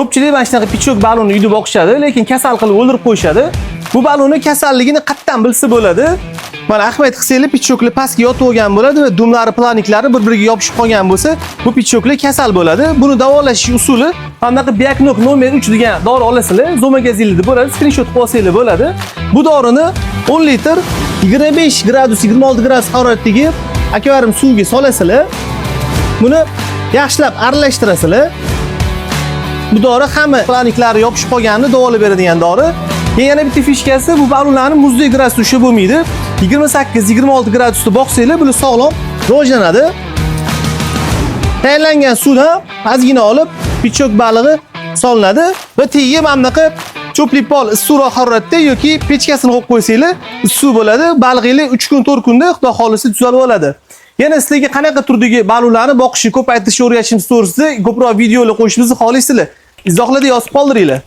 Ko'pchilik mana shunaqa пятачок baliqni uyda boqishadi, lekin kasal qilib o'ldirib qo'yishadi. Bu baliqni kasalligini qayerdan bilsa bo'ladi? Mana ahamiyat qilsanglar, пятачок lar pastga yotib olgan bo'ladi va dumlari, плавник lari bir-biriga yopishib qolgan bo'lsa, bu пятачок lar kasal bo'ladi. Buni davolash usuli mana bunaqa Bioknok nomer 3 degan dori olasizlar, zoomagazinlarda bo'ladi, skrinshot qilib olsanglar bo'ladi. Bu dorini 10 litr 25 gradus, 26 gradus haroratdagi akvarium suviga solasizlar. Buni yaxshilab aralashtirasizlar. Bu dori hamma плавник lari yopishib qolganini davolab beradigan dori. Keyin yana bitta фишка si, bu baliqlarni muzdek gradusda ushlab bo'lmaydi. 28-26 gradusda boqsanglar, bular sog'lom rivojlanadi. Tayyorlangan suvdan ozgina olib, пятачок balig'i solinadi va tagiga mana bunaqa тёплый пол issiqroq haroratda yoki pechkasini qo'yib qo'ysanglar, issiq bo'ladi. Balig'inglar 3 kun, 4 kunda, Xudo xohlasa, tuzalib oladi. Yana sizlarga qanaqa turdagi baliqlarni boqishni ko'paytirishni o'rgatishimiz to'g'risida ko'proq videolar qo'yishimizni xohlaysizlar. Izohlarda yozib qoldiringlar.